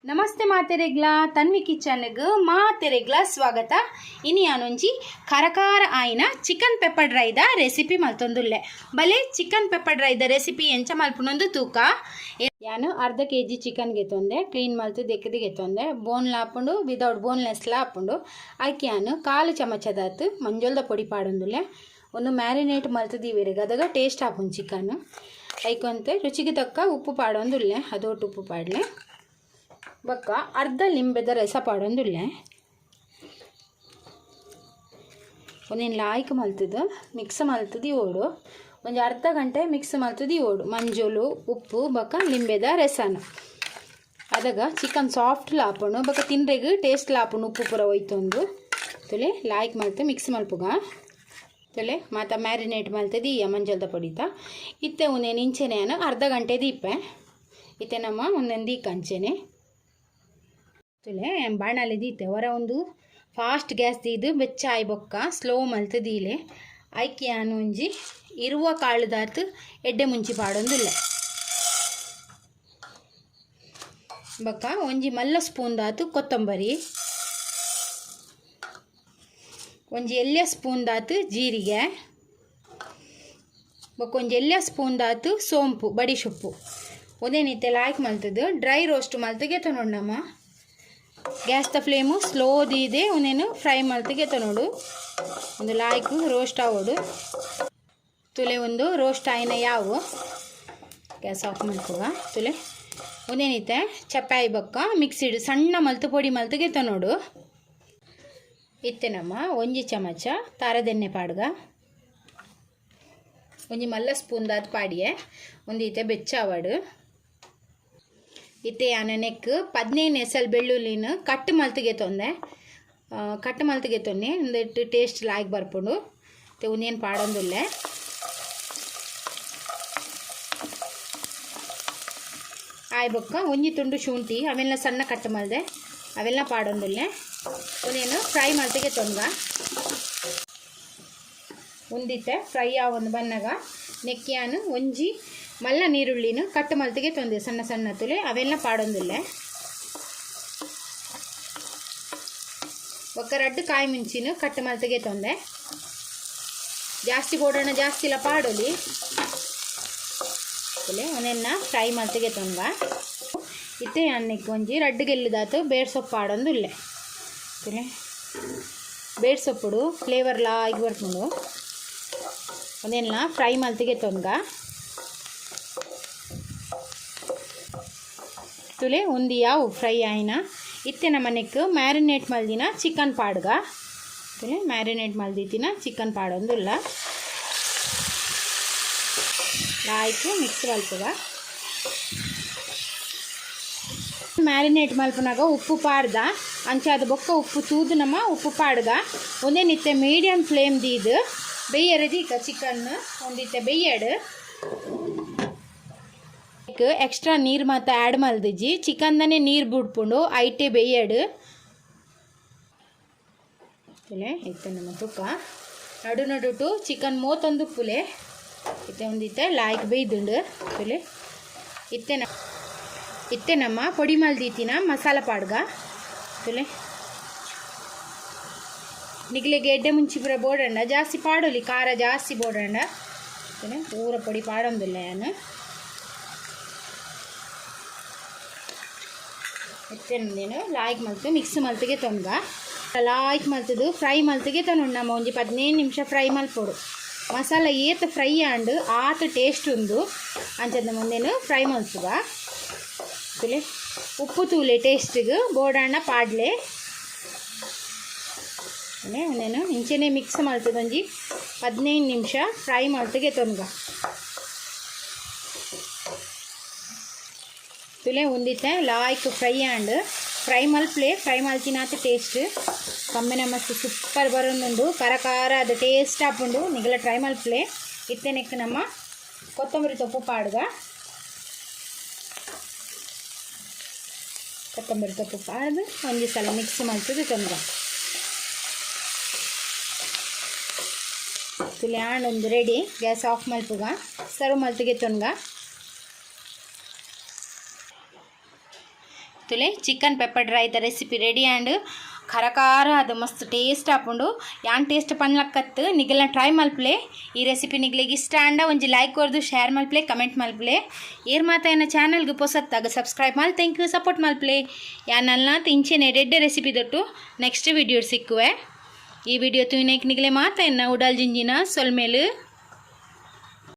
ನಮಸ್ತೆ ಮಾತೆರೆಗ್ಲಾ ತನ್ವಿ ಕಿಚನ್ಗ್ ಮಾತೆರೆಗ್ಲಾ ಸ್ವಾಗತ. ಇನಿ ಯಾನೊಂಜಿ ಕರಕಾರ ಆಯಿನ ಚಿಕನ್ ಪೆಪ್ಪರ್ ಡ್ರೈದ ರೆಸಿಪಿ ಮಲ್ತೊಂದುಲ್ಲೆ. ಬಲೆ ಚಿಕನ್ ಪೆಪ್ಪರ್ ಡ್ರೈದ ರೆಸಿಪಿ ಎಂಚ ಮಲ್ಪುನೊಂದು ತೂಕ. ಯಾನು ಅರ್ಧ ಕೆ ಜಿ ಚಿಕನ್ ಗೆತ್ತೊಂದೆ, ಕ್ಲೀನ್ ಮಲ್ತು ದೆಕ್ಕದು ಗೆತ್ತೊಂದೆ. ಬೋನ್ ಆಪುಂಡು, ವಿದೌಟ್ ಬೋನ್ಲೆಸ್ಲ ಆಪುಂಡು. ಐಕ್ ಯಾನು ಕಾಲು ಚಮಚದಾತ್ ಮಂಜೊಲ್ದ ಪೊಡಿ ಪಾಡೊಂದುಲ್ಲೆ. ಒಂದು ಮ್ಯಾರಿನೇಟ್ ಮಲ್ತು ದೀವೆರ್ ಅದಗ ಟೇಸ್ಟ್ ಆಪುಂಡು ಚಿಕನ್. ಐಕೊಂತೆ ರುಚಿಗೆ ತಕ್ಕ ಉಪ್ಪು ಪಾಡೊಂದುಲ್ಲೆ, ಅದೊಟ್ಟು ಉಪ್ಪು ಪಾಡ್ಲೆ. ಬೊಕ್ಕ ಅರ್ಧ ಲಿಂಬೆದ ರಸ ಪಾಡೊಂದುಲ್ಲೆ. ಒಂದೇನು ಲಾಯ್ಕ್ ಮಲ್ತದ ಮಿಕ್ಸ್ ಮಲ್ತದ ಓಡು ಒಂಜಿ ಅರ್ಧ ಗಂಟೆ ಮಿಕ್ಸ್ ಮಲ್ತದ ಓಡು ಮಂಜೊಲು ಉಪ್ಪು ಬೊಕ್ಕ ಲಿಂಬೆದ ರಸನ. ಅದಗ ಚಿಕನ್ ಸಾಫ್ಟ್ ಲಾಪುಂಡು, ಬೊಕ್ಕ ತಿನ್ರೆಗ್ ಟೇಸ್ಟ್ ಲಾಪುಂಡು. ಉಪ್ಪು ಪೂರ ಒಯ್ತೊಂದು ತುಲೆ ಲಾಯ್ಕ್ ಮಲ್ತು ಮಿಕ್ಸ್ ಮಲ್ಪುಗ. ತುಲೆ ಮಾತ ಮ್ಯಾರಿನೇಟ್ ಮಲ್ತದ ಈ ಮಂಜಲ್ದ ಪೊಡಿತ ಇತ್ತೆ ಒಂದೇನು ಇಂಚೆನೆ ಅರ್ಧ ಗಂಟೆ ದೀಪೆ. ಇತ್ತೆ ನಮ್ಮ ಒಂದೊಂದು ದೀಕ ಅಂಚೆನೆ ತುಲೆ ಬಾಣಲೆ ದೀತೆ. ಹೊರ ಒಂದು ಫಾಸ್ಟ್ ಗ್ಯಾಸ್ ದೀದು ಬೆಚ್ಚ ಆಯ್ ಬೊಕ್ಕ ಸ್ಲೋ ಮಲ್ತು ದೀಲೆ. ಐಕ್ ಯಾನು ಒಂಜಿ ಇರುವ ಕಾಳುದಾತು ಎಡ್ಡೆ ಮುಂಚಿ ಪಾಡೊಂದುಲ್ಲೆ. ಬೊಕ್ಕ ಒಂಜಿ ಮಲ್ಲ ಸ್ಪೂನ್ ದಾತು ಕೊತ್ತಂಬರಿ, ಒಂಜಿ ಎಲ್ಯ ಸ್ಪೂನ್ ದಾತು ಜೀರಿಗೆ, ಬೊಕ್ಕ ಒಂಜಿ ಎಲ್ಯ ಸ್ಪೂನ್ ದಾತು ಸೋಂಪು ಬಡಿ ಸೊಪ್ಪು. ಒಂದೇನಿತ್ತೆ ಲಾಯ್ಕ್ ಮಲ್ತದು ಡ್ರೈ ರೋಸ್ಟ್ ಮಲ್ತಗೆ ನಮ್ಮ. ಗ್ಯಾಸ್ದ ಫ್ಲೇಮು ಸ್ಲೋ ದೀದೆ ಒಂದೇನು ಫ್ರೈ ಮಲ್ತಿಗೆ ನೋಡು. ಒಂದು ಲಾಯ್ಕ್ ರೋಸ್ಟ್ ಆವೋಡು. ತುಲೆ ಒಂದು ರೋಸ್ಟ್ ಆಯಿನ ಯಾವು ಗ್ಯಾಸ್ ಆಫ್ ಮಲ್ಪುಗ. ತುಲೆ ಒಂದೇನಿತ್ತೆ ಚಪ್ಪಾಯಿ ಬೊಕ್ಕ ಮಿಕ್ಸಿಡ್ ಸಣ್ಣ ಮಲ್ತು ಪೊಡಿ ಮಲ್ತಿಗೆ ನೋಡು. ಇತ್ತೆ ನಮ್ಮ ಒಂಜಿ ಚಮಚ ತಾರದೆಣ್ಣೆ ಪಾಡ್ಗ, ಒಂಜಿ ಮಲ್ಲ ಸ್ಪೂನ್ ದಾತ್ ಪಾಡಿಯೆ. ಒಂದು ಇತ್ತೆ ಬೆಚ್ಚಾವಡು. ಇತ್ತೆ ಯಾನ ನೆಕ್ 15 ಎಸಲ್ ಬೆಳ್ಳುಳ್ಳಿನ ಕಟ್ ಮಲ್ತಿಗೆ ತೊಂದೆ, ಕಟ್ ಮಲ್ತಿಗೆ ತೊನ್ನೆ ಒಂದಿಟ್ಟು ಟೇಸ್ಟ್ ಲಾಯ್ಕ್ ಬರ್ಪುಂಡು. ಇತ್ತೆ ಒಂದೇನು ಪಾಡೊಂದುಲ್ಲೆ. ಆಯ್ ಬೊಕ್ಕ ಒಂಜಿ ತುಂಡು ಶುಂಠಿ ಅವೆಲ್ಲ ಸಣ್ಣ ಕಟ್ ಮಲ್ದೆ ಅವೆಲ್ಲ ಪಾಡೊಂದುಲ್ಲೆ. ಒಂದೇನು ಫ್ರೈ ಮಲ್ತಿಗೆ ತೊಂದ. ಒಂದಿತ್ತೆ ಫ್ರೈ ಆವೊಂದು ಬನ್ನಗ ನೆಕ್ಕಿಯಾನು ಒಂಜಿ ಮಲ್ಲ ನೀರುಳ್ಳಿನ ಕಟ್ ಮಲ್ತಿಗೆ ತೊಂದೆ ಸಣ್ಣ ಸಣ್ಣ ತುಲೆ ಅವೆಲ್ಲ ಪಾಡೊಂದುಲ್ಲೆ. ಬೊಕ್ಕ ರಡ್ಡು ಕಾಯಿ ಮುಂಚಿನ ಕಟ್ ಮಲ್ತಿಗೆ ತೊಂದೆ. ಜಾಸ್ತಿ ಬೋಡೋಣ ಜಾಸ್ತಿ ಇಲ್ಲ ಪಾಡೊಲಿ. ತುಲೆ ಒಂದೆನ್ನ ಫ್ರೈ ಮಲ್ತಿಗೆ ತೊಂದ. ಇತ್ತೆ ಅನ್ನಕ್ಕೆ ಒಂಜಿ ರಡ್ಡು ಗೆಲ್ಲುದಾತು ಬೇರ್ ಸೊಪ್ಪು ಪಾಡೊಂದುಲ್ಲೆ. ತುಲೆ ಬೇರ್ ಸೊಪ್ಪುಡು ಫ್ಲೇವರ್ ಲಾಯ್ಕ್ ಬರ್ಪುಂಡು. ಒಂದೆಲ್ಲ ಫ್ರೈ ಮಲ್ತಿಗೆ ತೊಂದ. ತುಲೆ ಒಂದು ಯಾವು ಫ್ರೈ ಆಯಿನ ಇತ್ತೆ ನಮ್ಮ ನೆಕ್ ಮ್ಯಾರಿನೇಟ್ ಮಲ್ದಿನ ಚಿಕನ್ ಪಾಡ್ಗ. ತುಲೆ ಮ್ಯಾರಿನೇಟ್ ಮಲ್ದಿತ್ತಿನ ಚಿಕನ್ ಪಾಡೊಂದುಲ್ಲ. ಲಾಯ್ಕ್ ಮಿಕ್ಸ್ ಮಲ್ಪುಗ. ಮ್ಯಾರಿನೇಟ್ ಮಲ್ಪುನಾಗ ಉಪ್ಪು ಪಾಡ್ದ ಅಂಚಾದ ಬೊಕ್ಕ ಉಪ್ಪು ತೂದು ನಮ್ಮ ಉಪ್ಪು ಪಾಡ್ಗ. ಒಂದೇ ನಿತ್ತೆ ಮೀಡಿಯಂ ಫ್ಲೇಮ್ ದೀದು ಬೇಯರೆ ದೀಕ ಚಿಕನ್ ಒಂದಿತ್ತೆ ಬೇಯಡು. ಎಕ್ಸ್ಟ್ರಾ ನೀರು ಮಾತ ಆ್ಯಡ್ ಮಲ್ದಿಜಿ, ಚಿಕನ್ದನೆ ನೀರು ಬುಡ್ಪುಂಡು ಐಟೆ ಬೇಯಡು. ತುಲೆ ಇತ್ತೆ ನಮ್ಮ ತುಕ್ಕ ನಡು ನಡುಟು ಚಿಕನ್ ಮೋತೊಂದು ಪುಲೆ ಇತ್ತೆ ಒಂದಿತ್ತೆ ಲಾಯ್ಕ್ ಬೇಯ್ದುಂಡು. ತುಲೆ ಇತ್ತೆ ಇತ್ತೆ ನಮ್ಮ ಪೊಡಿ ಮಲ್ದೀತಿನ ಮಸಾಲ ಪಾಡ್ಗ. ತುಲೆ ನಿಗ್ಲೆಗೆ ಎಡ್ಡೆ ಮುಂಚಿ ಪೂರ ಬೋಡಂಡ ಜಾಸ್ತಿ ಪಾಡೊಲಿ, ಖಾರ ಜಾಸ್ತಿ ಬೋಡಂಡ. ತುಲೆ ಪೂರ ಪೊಡಿ ಪಾಡೊಂದುಲ್ಲೆ ಯಾನು. ಇತ್ತೆ ಲಾಯ್ಕ್ ಮಲ್ತು ಮಿಕ್ಸ್ ಮಲ್ತಿಗೆ ತೊಂದ. ಲಾಯ್ಕ್ ಮಲ್ತದು ಫ್ರೈ ಮಲ್ತಿಗೆ ತೊಂಡು ನಮ್ಮ ಒಂಜಿ 15 ನಿಮಿಷ ಫ್ರೈ ಮಲ್ಪೊಡು. ಮಸಾಲ ಏತ್ ಫ್ರೈ ಆಂಡ್ ಆತ್ ಟೇಸ್ಟ್ ಉಂದು. ಅಂಚದ ಮುಂದೆನು ಫ್ರೈ ಮಲ್ಪುಗ. ತುಲೆ ಉಪ್ಪು ತೂಲೆ ಟೇಸ್ಟಿಗೆ ಬೋಡಣ್ಣ ಪಾಡ್ಲೆ. ಒಂದೇನು ಇಂಚೆನೆ ಮಿಕ್ಸ್ ಮಲ್ತದ ಒಂಜಿ 15 ನಿಮಿಷ ಫ್ರೈ ಮಲ್ತಿಗೆ ತೊಂದ. ತುಲೆ ಒಂದಿತ್ತೆ ಲಾಯ್ಕ್ ಫ್ರೈ ಆಂಡ್ ಫ್ರೈ ಮಲ್ಪ್ಲೆ ಫ್ರೈ ಮಲ್ತಿನಾತ ಟೇಸ್ಟ್ ಕಮ್ಮಿನ ಮಸ್ತ್ ಸೂಪರ್ ಬರೋದುಂಡು. ಖಾರ ಖಾರ ಅದು ಟೇಸ್ಟ್ ಆಪುಂಡು. ನಿಗಲ ಟ್ರೈ ಮಲ್ಪ್ಲೆ. ಇತ್ತೆ ನೆಕ್ ನಮ್ಮ ಕೊತ್ತಂಬರಿ ತೊಪ್ಪು ಪಾಡ್ಗ. ಕೊತ್ತಂಬರಿ ತೊಪ್ಪು ಪಾಡ್ದು ಒಂಜಿ ಸಲ ಮಿಕ್ಸ್ ಮಲ್ತದು ತೊಂದ. ತುಲೆ ಆಂಡ್ ಒಂದು ರೆಡಿ. ಗ್ಯಾಸ್ ಆಫ್ ಮಲ್ಪುಗ. ಸರ್ವ್ ಮಲ್ತಿಗೆ ತೊಂದ. ತುಲೆ, ಚಿಕನ್ ಪೆಪ್ಪರ್ ಡ್ರೈದ ರೆಸಿಪಿ ರೆಡಿ ಆಂಡ್. ಖರ ಖಾರ ಅದು ಮಸ್ತ್ ಟೇಸ್ಟ್ ಆಪುಂಡು. ಯಾನ್ ಟೇಸ್ಟ್ ಪನ್ಲಕ್ಕತ್ತು, ನಿಗಲ್ನ ಟ್ರೈ ಮಲ್ಪಲೆ. ಈ ರೆಸಿಪಿ ನಿಗ್ಲೆಗ್ ಇಷ್ಟ ಆಂಡ ಒಂಜಿ ಲೈಕ್ ಕೊರ್ದು, ಶೇರ್ ಮಲ್ಪಲೆ, ಕಮೆಂಟ್ ಮಲ್ಪಲೆ. ಏರ್ ಮಾತ ಎನ್ನ ಚಾನಲ್ಗೆ ಪೊಸತ್ತಾಗ ಸಬ್ಸ್ಕ್ರೈಬ್ ಮಲ್ತ್ ಸಪೋರ್ಟ್ ಮಲ್ಪಲೆ. ಯಾನಲ್ನ ಇಂಚೆನೆ ಎಡ್ಡೆ ರೆಸಿಪಿ ದೊಟ್ಟು ನೆಕ್ಸ್ಟ್ ವಿಡಿಯೋ ಸಿಕ್ಕುವೆ. ಈ ವಿಡಿಯೋ ತೂಯಿನೆಕ್ ನಿಗಲೆ ಮಾತ ಎನ್ನ ಉಡಲ್ ಜಿಂಜಿನ ಸೊಲ್ಮೆಲು.